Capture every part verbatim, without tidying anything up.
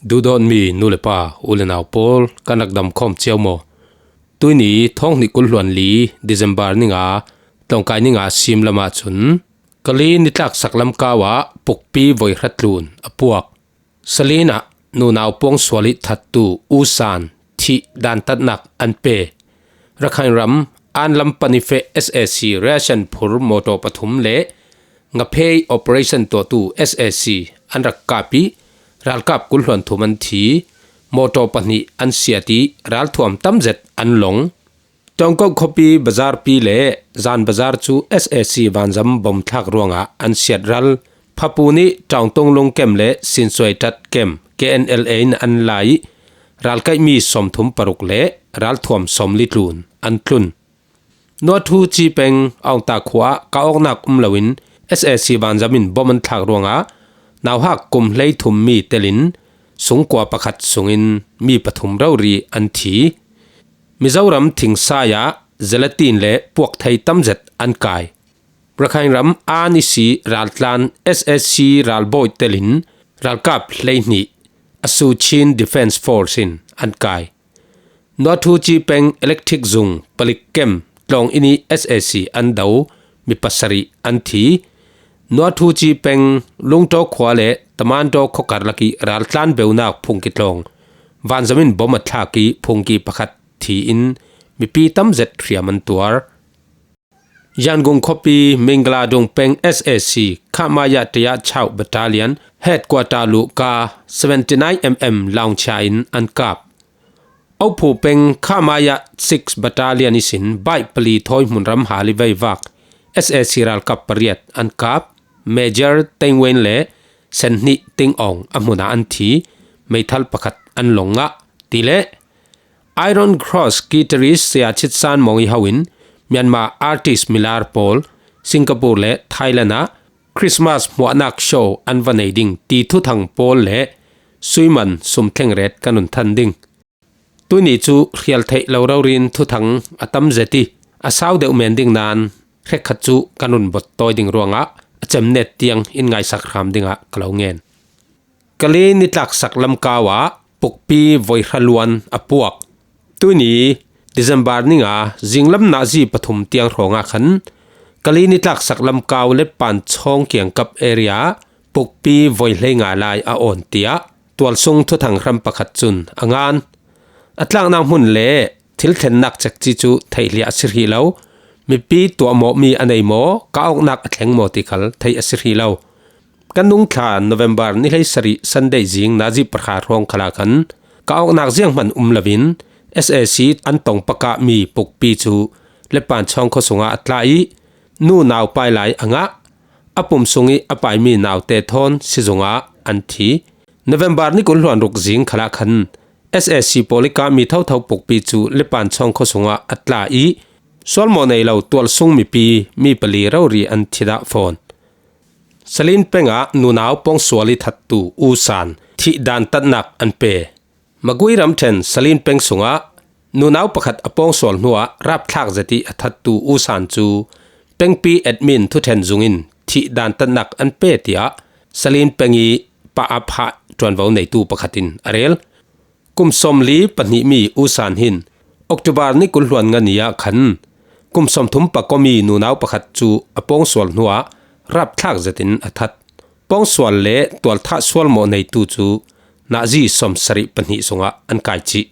Duhdawtmi nu le pa, u le nau pawl, kan rak dam khawm cio maw? Tuini thawng hnih kul hluan li December ni nga, tlawngkai ni nga sim lamah cun Kali nitlak saklam kau ah pukpi voi hra tlun a puak. Salin ah nunau pawngsual ih thattu U San thih dantatnak an pe. Rakhine ram An lam pan ih feh S A C ration phur mawtaw pathum le ngaphei operation tuahtu S A C an rak kap ih ralkap kul hluan thum an thi. Mawtaw pahnih an siat ih ralthuam tamzet an long. Ṭawngkoh khuapi bazarpi le Zan bazar cu S A C vanzam bom thlak ruangah an siat ral. Phapu nih Ṭaungtung lungkem le Sinsuai ṭat kem K N L A in an la ih ralkaihmi sawmthum paruk le ralthuam sawmli tlun an tlun. Nuathu Ci peng Aungta khua ah kah awknak um loin S A C vanzam in bom an thlak ruangah nauhak kum hleithum mi telin sungkua pakhat sungin mi pathum rori an thi. Mizoram thingsai ah zelatin le puakthei tamzet an kai. Rakhine ram An ih si raltlan S A C ralbawi telin ralkap hleihnih Asu Chin Defence Force in an kai. Nuathu Ci peng electric zung palik kem tlawng inn ih S A C an do mi pasarih an thi. Nuathu Ci peng Lungtaw khua le Tamantaw khuakar lakih raltlan beunak phungki tlawng vanzam in bom a thlak ih phungki pakhat thi in mipi tamzet hriam an tuar. Yangon khuapi Mingladung peng S A C Khamaya Taya Chau Battalion headquarter luhka seventy nine mm laungchia in an kap. Auphu peng Khamaya six Battalion ihsin baih pali thawi hmunram hal ih veivak S A C ralkap pariat an kap. Major Teng Wen le Sen Hnih Ting Aung a hmunah an thi. Meithal pakhat an long ngah. Tileh Iron Cross guitarist Saya Chit San Mawng ih ho in Myanmar artist milar pawl Singapore le Thailand ah Christmas hmuahnak show an va nei ding ti thuthang pawl le suiman sumthleng ret kan run than ding. Tuini cu hrial theih lo rori in thuthang a tam zet ih a sau deuh men ding nain hrekkhat cu kan run bot tawi ding ruangah a cemnet tiang in ngaisak hram dingah ka lo ngen. Kali nitlak saklam kau ah pukpi voi hra luan a puak. Tuini December ni nga zinglam nazi pathum tiang hrawngah khan Kali nitlak saklam kau le Panchawng kiangkap area pukpi voi hlei nga lai a awn tiah tualsung thuthang hram pakhat cun a ngan. A tlaknak hmun le thil thlennak cekci cu theih hliah a si hrih lo. Mipi tuahmawhmi a nei maw, kah awknak a thleng maw ti khal theih a si hrih lo. Kan nung thla November ni hleisarih Sunday zing nazi pahra hrawng khalah khan kah awknak zianghman um loin S A C an tong pakahmi pukpi cu Lepanchawng khuasungah a tla ih nunau pailai a ngah. A pum sungih a paimi naute thawn sizungah an thi. November ni kul hluan ruk zing khalah khan S A C pawl ih kah mi thotho pukpi cu Lepanchawng khuasungah a tla ih sualmawh nei lo tualsung mipi mi pali rori an thi dah fawn. Salin peng ah nunau pawngsual ih thattu U San thih dantatnak an pe. Magui ramṭhen Salin peng sungah nunau pakhat a pawngsual hnuah rapthlak zet ih a thattu U San cu pengpi admin thuṭhen zungin thih dantatnak an pe tiah Salin peng ih Pa Apha ṭuanvo neitu pakhat in a rel. Kum sawmli pahnihmi U San hin October ni kul hluan nga ni ah khan kum sawmthum pakuami nunau pakhat cu a pawngsual hnuah rapthlak zetin a that. Pawngsual le tualthah sualmawh neitu cu nazi sawmsarih pahnih sungah an kai cih.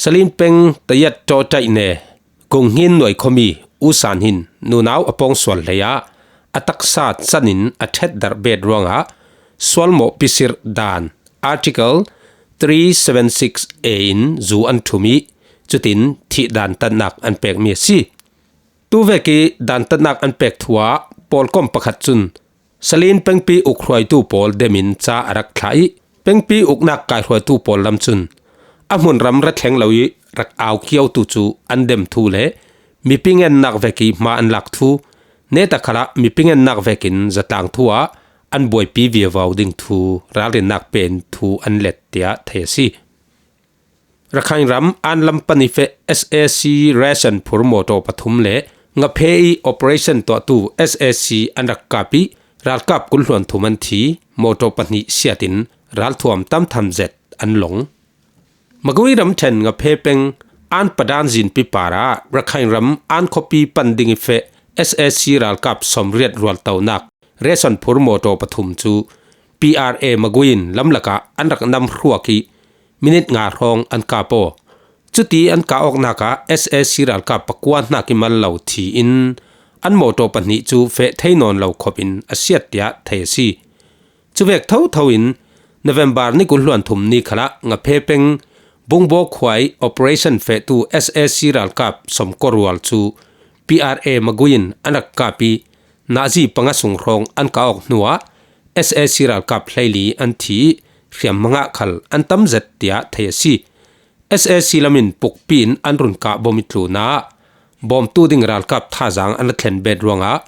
Salin peng Tayat Tawtaih ne Gung Hngin nuai khuami U San hin nunau a pawngsual hlei ah a taksa can in a ṭhetdarh bet ruangah sualmawh pisirh dan Article three seven six A in zu an ṭhum ih cutin thih dantatnak an pekmi a si. Tuvek ih dantatnak an pek thu ah pawlkom pakhat cun Salin pengpi uk hruaitu pawl demin ca a rak thlah ih pengpi uknak kaihruaitu pawl lam cun a hmunram ra thleng lo ih rak au kiotu cu an dem thu le mipi ngennak vekih hma an lak thu, neta khalah mipi ngennak vekin zatlang thu ah an buaipi vivo ding thu ralrinnak pen thu an let tiah thei a si. Rakhine ram An lam pan ih feh S A C ration phur mawtaw pathum le ngaphei ih operation tuahtu S A C an rak kap ih ralkap kul hluan thum an thi. Mawtaw pahnih siat in ralthuam tamtham zet an long. Magui ramṭhen Ngaphe peng An Padan zinpi parah Rakhine ram An khuapi pan ding i feh S A C ralkap sawmriat rualtonak ration phur mawtaw pathum cu P R A Magui in lamlakah an rak nam hruak i minit nga hrawng an kap aw. Cuti an kah awknak ah S A C ralkap pakua hnak i mal lo thi in an mawtaw pahnih cu feh thei nawn lo khop in a siat tiah thei a si. Cuvek thotho in November ni kul hluan thum ni khalah Ngaphe peng Bungbaw khuai operation fehtu S A C ralkap sawmkua rual cu P R A Magui in an rak kap i nazi panga sung hrawng an kah awk hnuah S A C ralkap hleili an thi i hriam hmangah khal an tam zet tiah thei a si. S A C lam in pukpi in an run kah bom i tlunah bawmtu ding ralkap thazaang an ra thlen bet ruangah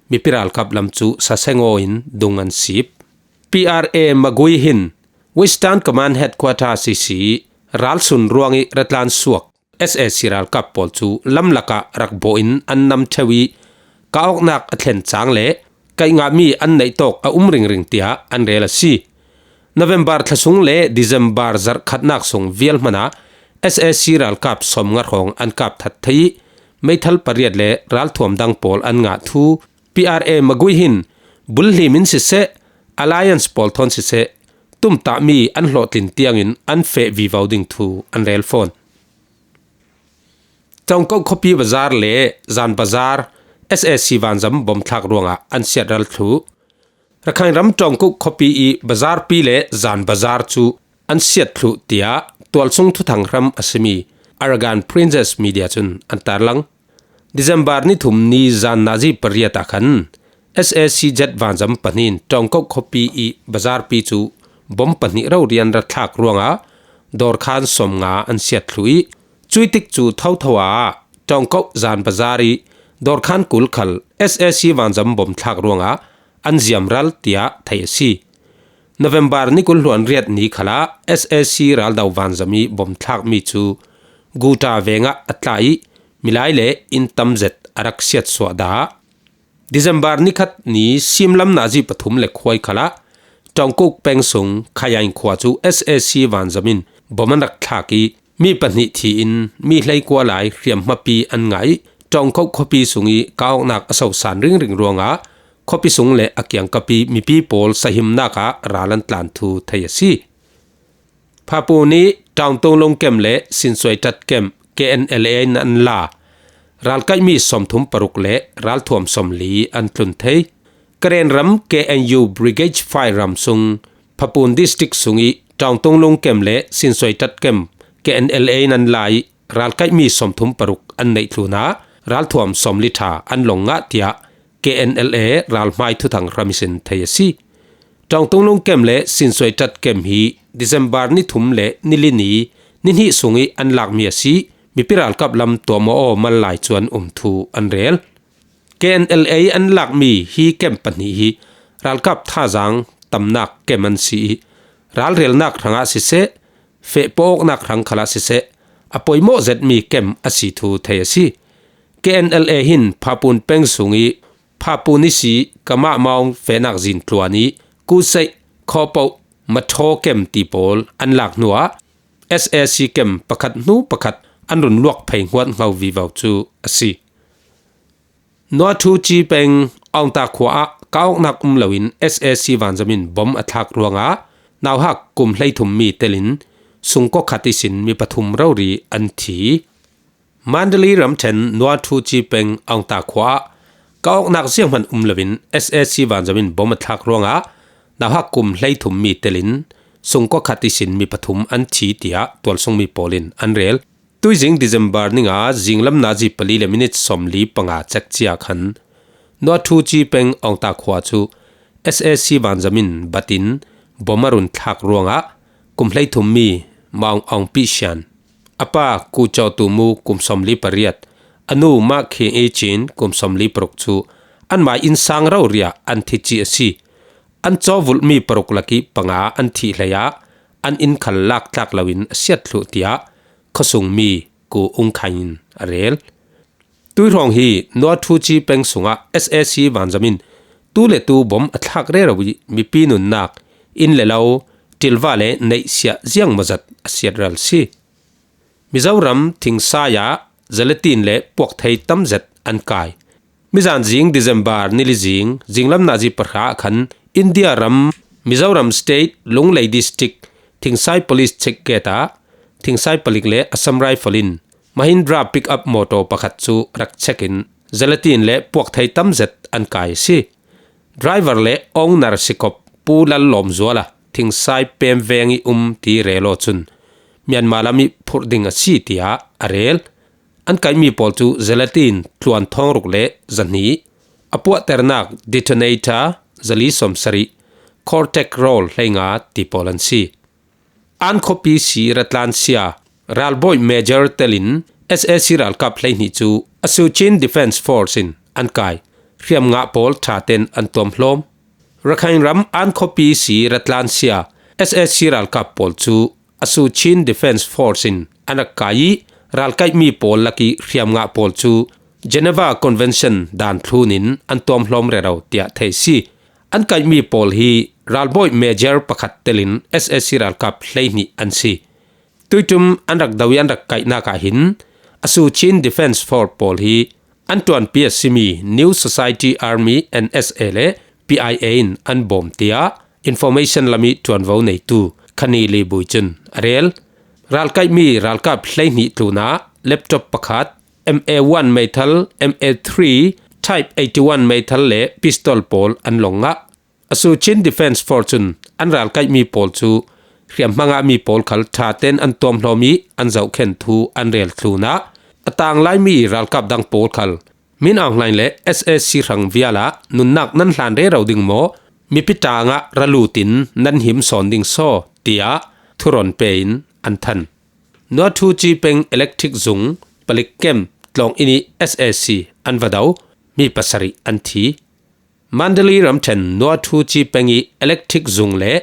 mipi ralkap lam cu saseng aw in dung an sip. P R A Magui hin Western Command Headquarters ihsi ralsun ruang i ratlan suak S A C ralkap pawl cu lamlakah rak bawh in an nam ṭheu i kah awknak a thlen cang le kaih ngahmi an neih tawk a um ringring tiah an rel a si. November thla sung le December zarh khatnak sung vial hmanah S A C ralkap sawmnga hrawng an kap that thei i meithal pariat le ralthuam dang pawl an ngah thu P R A Magui hin bulhlim in siseh, alliance pawl thawn siseh, tumtahmi an hlawhtlin tiangin an feh vivo ding thu an rel fawn. Ṭongkok khuapi bazar le Zan Bazar S A C vanzam bom thlak ruangah an siat ral thluh. Rakhine ram Ṭongkok khuapi i bazarpi le Zan Bazar cu an siat thluh tiah tualsung thuthang hram a simi Arakan Princess Media cun an tarlang. December ni thum ni zan nazi pariat ah khan S A C jet vanzam pahnih in Ṭongkok khuapi i bazarpi cu bom pahnih rori an ra thlak ruangah dawrkhan sawmnga an siat thluh i cuih tik cu thotho ah Ṭongkok Zan Bazar i dawrkhan kul khal S A C vanzam bom thlak ruangah an ziam ral tiah thei a si. November ni kul hluan riat ni khalah S A C raldo vanzam i bom thlakmi cu Guta vengah a tla i milai le inn tam zet a rak siatsuah dah. December ni khat ni simlam nazi pathum le khuai khalah Ṭongkuk peng sung Khayaing khua cu S A C vanzam in bom an rak thlak i mi pahnih thi in mi hleikua lai hriamhmapi an ngah i Ṭongkuk khuapi sung i kah awknak a sosan ringring ruangah khuapi sung le a kiangkap i mipi pawl sahimnak ah ral an tlan thu thei a si. Phapun i Ṭaungtung Lung kem le Sinsuai Ṭat kem K N L A in an la ralkaihmi sawmthum paruk le ralthuam sawmli an tlun thei. Karen ram K N U Brigade Five ram sung Phapun District sung i Ṭaungtung Lung kem le Sinsuai Ṭat kem K N L A in an la i ralkaihmi sawmthum paruk an neih tlunah ralthuam sawmli ṭha an long ngah tiah K N L A ralhmai thuthang ram ihsin thei a si. Ṭaungtung Lung kem le Sinsuai Ṭat kem hi December ni thum le ni li ni ni hnih sung i an lakmi a si. Mipi ralkap lam tuam aw mal lai cu an um thu an rel. K N L A an lakmi hi kem pahnih hi ralkap thazaang tamnak kem an si i ralrelnak hrangah siseh, feh pawhawknak hrang khalah siseh, a poimawh zetmi kem a si thu thei a si. K N L A hin Phapun peng sung i Phapun ihsi Kamah Maung fehnak zin tluan i Kuseih, Khawpoh, Mathaw kem ti pawl an lak hnuah S A C kem pakhat hnu pakhat an run luak phei hnuat hno vivo cu a si. Nuathu Ci peng Aungta khua ah kah awknak um loin S A C vanzam in bom a thlak ruangah nauhak kum hleithum mi telin sungkua khat ihsin mi pathum rori an thi. Mandalay ramṭhen Nuathu Ci peng Aungta khua ah kah awknak zianghman um loin S A C vanzam in bom a thlak ruangah nauhak kum hleithum mi telin sungkua khat ihsin mi pathum an thi tiah tualsungmi pawl in an rel. Tuizing December ni nga zinglam nazi pali le minit sawmli panga cekcia khan Nuathu Ci peng Aungta khua cu S A C vanzam in bat in bom a run thlak ruangah kum hleithum mi Maung Aung Pi Sian, a pa Ku Caw Tu Mu kum sawmli pariat, a nu Mah Khiang I Cin kum sawmli paruk cu anmai innsang rori ah an thi ci a si. An cawvulhmi paruk lak i panga an thih hlei ah an inn khal lak tlak loin a siat thluh tiah khuasungmi Ku Ung Khaing in a rel. Tuihrawng hi Nuathu Ci peng sungah S A C vanzam in tu le tu bom a thlak rero i mipi nunnak, inn le lo, tilva le neihsiah ziang mawzat a siat ral si. Mizoram thingsai ah gelatin le puakthei tamzet an kai. Mizan zing December ni li zing, zinglam nazi pahra ah khan India ram Mizoram State Lunglei District Thingsai Police Check Gate ah thingsai palik le Assam Rifle in Mahindra pickup motor pakhat chu rak check in gelatin le puakthei tamzet an kai si. Driver le owner sikop Pu Lal Lawmzuala thingsai pem veng i um ti rel aw chun Myanmar lam i phurh ding a si tiah a rel. An kaihmi pawl cu gelatin tluan thawng ruk le zahnih, a puahternak detonator zali sawmsarih, Cortec roll hleinga ti pawl an si. An khuapi si ratlansia ralbawi Major telin S A C ralkap hleihnih cu Asuchin Defence Force in an kai. Hriamngah pawl ṭhaten an tuamhlawm. Rakhine ram An khuapi si ratlansia S A C ralkap pawl cu Asuchin Defence Force in an rak kai i, ralkaihmi pawl lakih hriamngah pawl cu Geneva Convention dan thlun in an tuamhlawm rero tiah thei si. An kaihmi pawl hi ralbawi Major pakhat telin S A C ralkap hleihnih an si. Tuiṭum an rak do i an rak kaihnak ah hin Asuchin Defence Force pawl hi an ṭuanpi a simi New Society Army, N S A, le P I A in an bawm tiah information lam i ṭuanvo neitu Khani Libui cun a rel. Ralkaihmi ralkap hleihnih tlunah laptop pakhat, M A one meithal, M A three Type eighty-one meithal le pistol pawl an long ngah. Asuchin Defence Force cun an ralkaihmi pawl cu hriamhma ngahmi pawl khal ṭhaten an tuamhlawm i an zohkhen thu an rel tlunah a tang laimi ralkap dang pawl khal Min Aung Hlaing le S A C hrang vialah nunnak nan hlan rero ding maw, mipi ṭangah ra lutin nan him sawn ding saw tiah thurawn pe in an than. Nuathuci peng electric zung palik kem tlawng inn i S A C an va do, mi pasarih an thi. Mandalay ramṭhen Nuathuci peng i electric zung le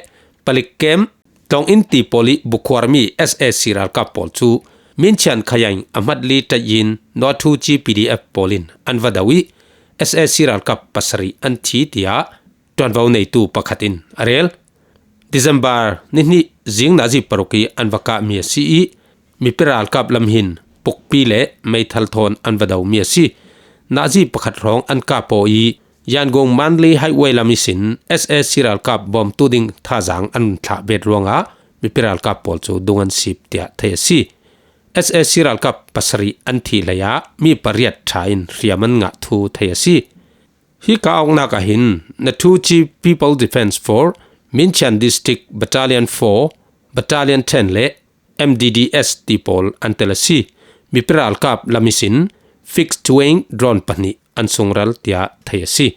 palik kem tlawng inn ti pawl i bukhuarmi S A C ralkap pawl cu Minchian Khayaing a hmatli ṭaih in Nuathuci P D F pawl in an va do i S A C ralkap pasarih an thi tiah ṭuanvo neitu pakhat in a rel. December ni hnih zing nazi paruk i an va kahmi a si i, mipi ralkap lam hin pukpi le meithal thawn an va domi a si. Nazi pakhat hrawng an kah paw i, Yangon Mandalay Highway lam ihsin S A C ralkap bawmtu ding thazaang an thlahbet ruangah mipi ralkap pawl cu dung an sip tiah thei a si. S A C ralkap pasarih an thih hlei ah mi pariat ṭha in hriam an ngah thu thei a si. Hi kah awknak ah hin Nuathuci People Defence Force, Minchian District Battalion four, Battalion ten le M D D S ti pawl an tel a si. Mipi ralkap lam ihsin fixed wing drone pahnih an sungral tiah thei a si.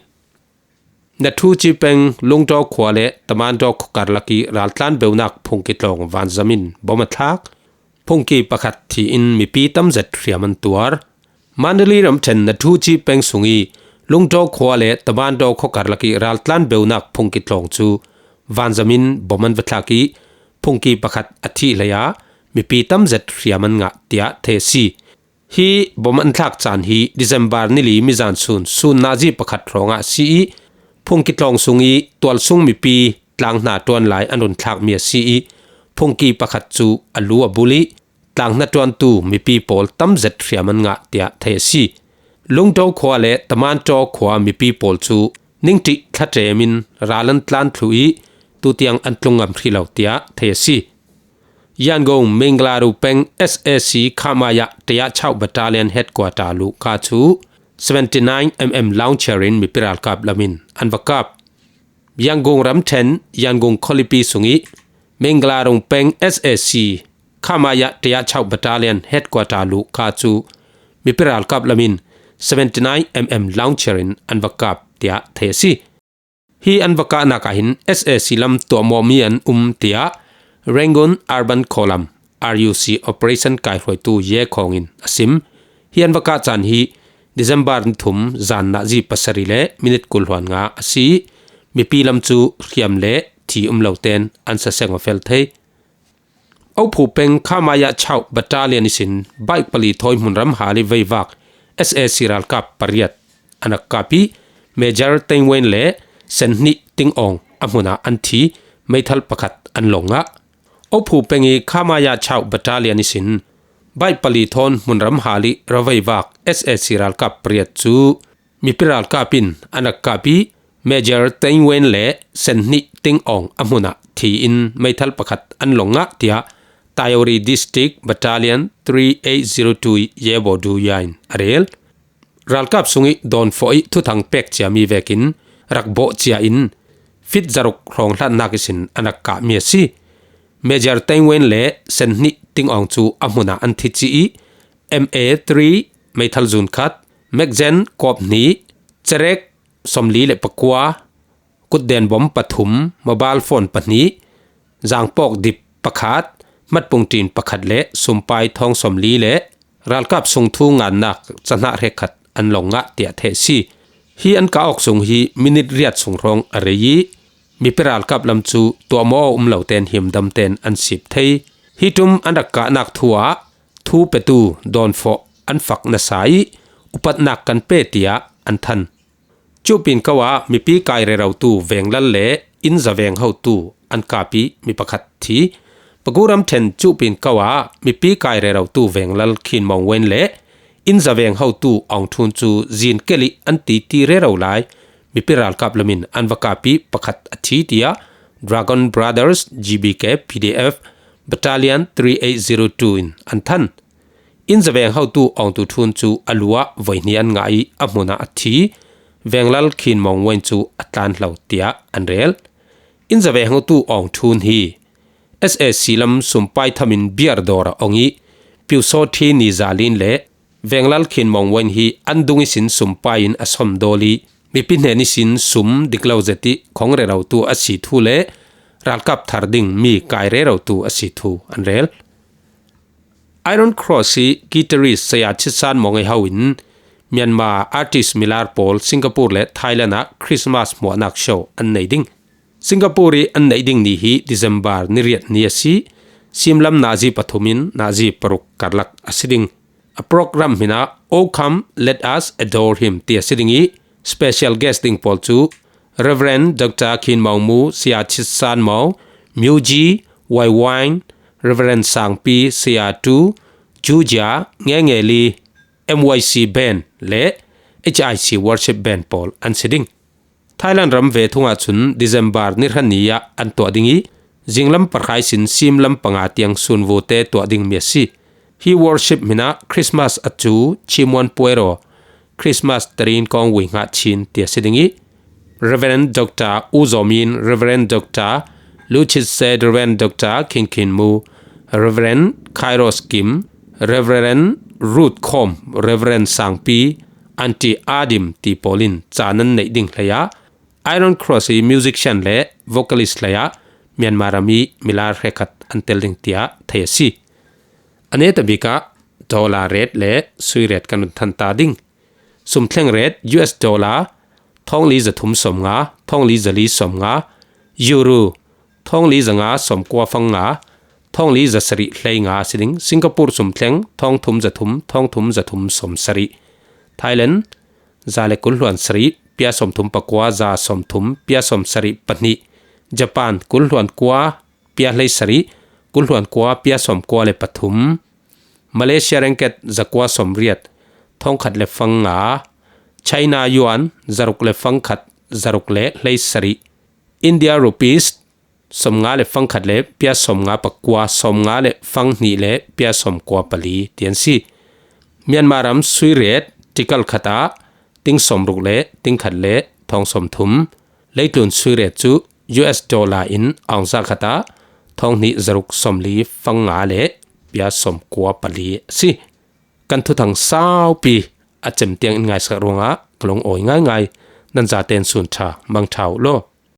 Nuathuci peng Lungdaw khua le Tamandaw khuakar lak i raltlan beunak phungki tlawng vanzam in bom a thlak. Phungki pakhat thi in mipi tamzet hriam an tuar. Mandalay ramṭhen Nuathuci peng sung i Lungdaw khua le Tamandaw khuakar lak i raltlan beunak phungki tlawng cu vanzam in bom an va thlak i phungki pakhat a thih hlei ah mipi tamzet hriam an ngah tiah thei a si. Hi bom an thlak caan hi December ni li mizan sun, sun nazi pakhat hrawngah a si i, phungki tlawng sung i tualsung mipi tlang hna ṭuan lai an run thlakmi a si i, phungki pakhat cu a lu a bul i, tlang hna ṭuantu mipi pawl tamzet hriam an ngah tiah thei a si. Lungdaw khua le Tamandaw khua mipi pawl cu ningṭih thlaṭem in ral an tlan thluh i, tutiang an tlung ngam hrih lo tiah thei a si. Yangon Mengalaru peng S A C Khamaya Tayachau Battalion Headquarter luhka cu seventy-nine mm launcher in mipi ralkap lam in an va kap. Yangon ramṭhen Yangon khualipi sung i Mengalaru peng S A C Khamaya Tayachau Battalion Headquarter luhka cu mipi ralkap lam in seventy-nine mm launcher in an va kap tiah thei a si. Hi an va kahnak ah hin S A C lam tuahmawhmi an um tiah Rangoon Urban Column, R U C, operation kaihruaitu Ye Khawng in a sim. Hi an va kah caan hi December ni thum zan nazi pasarih le minit kul hluan nga a si. Mipi lam cu hriam le thi um lo tein an saseng aw fel thei. Ophu peng Khamaya Chau Battalion ihsin bike pali thawi hmunram hal i veivak S A C ralkap pariat an rak kap i, Major Teng Wen le Sen Hnih Ting Awng a hmunah an thi. meithal pakhat an long ngah. Ophu peng i Khamaya Chau Battalion ihsin baih pali thawn hmunram hal i ravei vak S A C ralkap pariat cu mipi ralkap in an rak kap i Major Teng Wen le Sen Hnih Ting Aung a hmun ah thi in meithal pakhat an long ngah, tiah Tayori District Battalion three eight zero two i Yebo Duya in a rel. Ralkap sung i dawnfawh i thuthang pek ciami vekin rak bawh cia in fit zaruk hrawng hlatnak ihsin an rak kahmi a si. Major Teng Wen le Sen Hnih Ting Aung cu a hmun ah an thi ci i M A three meithal zun khat, Magazine kawp hnih, cerek sawmli le pakua, kutden bom pathum, mobile phone pahnih, zangpawk dip pakhat, hmatpung ṭin pakhat le sumpai thawng sawmli le ralkap sung thu ngannak cahnah hrekkhat an long ngah, tiah theih a si. Hi an kah awk sung hi minit riat sung hrawng a rei i mipi ralkap lam cu tuahmaw a um lo tein himdam tein an sip thei. Hi ṭum an rak kahnak thu ah thu petu dawnfawh an fak nasa i upatnak kan pe, tiah an than. Cuhpin ko ah mipi kai rerotu venglal le inn zaveng hotu an kap i mi pakhat thi. Pakuram ṭhen Cuhpin ko ah mipi kai rerotu venglal Khin Maung Wen le inn zaveng hotu Aung Thun cu zin kelh i an titi rero lai mipi ralkap lam in an va kap i pakhat a thi, tiah Dragon Brothers G B K P D F Battalion three eight zero two in an than. Inn zaveng hotu Aung Tu Thun cu a lu ah voi hnih an ngah i a hmun ah a thi. Venglal Khin Maung Wen cu a tlanhlo, tiah an rel. Inn zaveng hotu Aung Thun hi S A C lam sumpai tham in biar dawr a ong i Piusawthi Ni Za Lin le Venglal Khin Maung Wen hi an dung ihsin sumpai in a sawmdawl i mipi hnen ihsin sum dik lo zet i khong rerotu a si thu le ralkap thar ding mi kai rerotu a si thu an rel. Iron Cross hi guitarist Saya Chitsan Maung ei ho in Myanmar artist milar pawl Singapore le Thailand ah Christmas hmuahnak show an nei ding. Singapore i an neih ding ni hi December ni riat ni a si. Simlam nazi pathum in nazi paruk karlak a si ding. A program hmin ah "Oh Come, Let Us Adore Him" ti a si ding i special guest ding pawl cu Reverend Doctor Khin Maung Mu, Saya Chit San Maung, Myu Ji, Wai Wine, Reverend Sangpi, Saya Tu, Jujia, Nge Nge Li, M Y C Band le H I C Worship Band pawl an si ding. Thailand ram ve thung ahcun December ni hran ni ah an tuah ding i, zinglam pahra ihsin simlam panga tiang sunvute tuah dingmi a si. Hi worship hmin ah Christmas a cu Chimuan Puero, Christmas Tarin Kong Wui Hngah Chin ti a si ding i, Reverend Doctor U Zawmin, Reverend Doctor Lu Chit Set, Reverend Doctor Khin Khin Mu, Reverend Kairos Kim, Reverend Ruth Khom, Reverend Sangpi, Aunty Adim ti pawl in caan an neih ding hlei ah, Iron Cross i musician le vocalist hlei ah Myanmar ram i milar hrekkhat an tel ding tiah thei a si. A neta bik ah dollar rate le sui rate kan run than ta ding. Sumthleng rate U S dollar thawngli zathum sawmnga, thawngli zali sawmnga, Euro thawngli zanga sawmkua fang nga, thawngli zasarih hlei nga si ding. Singapore sumthleng thawngthum zathum, thawngthum zathum sawmsarih. Thailand za le kul hluan sarih, pia sawmthum pakua, za sawmthum, pia sawmsarih pahnih. Japan kul hluan kua, pia hlei sarih, kul hluan kua, pia sawmkua le pathum. Malaysia ringgit zakua sawmriat, thawngkhat le fang nga. China yuan zaruk le fang khat, zaruk le hlei sarih. India rupees sawmnga le fang khat le pia sawmnga pakua, sawmnga le fang hnih le pia sawmkua pali ti an si. Myanmar ram sui rate tikal khat ah ting sawmruk le ting khat le thawng sawmthum. Leitlun sui rate cu U S dollar in aung za khat ah thawng hnih zaruk sawmli fang nga le pia sawmkua pali a si. Kan thuthang saupi a cem tiang in ngaisak ruangah ka lung awi ngaingai. Nan zaten sun ṭha, mang ṭha uh law.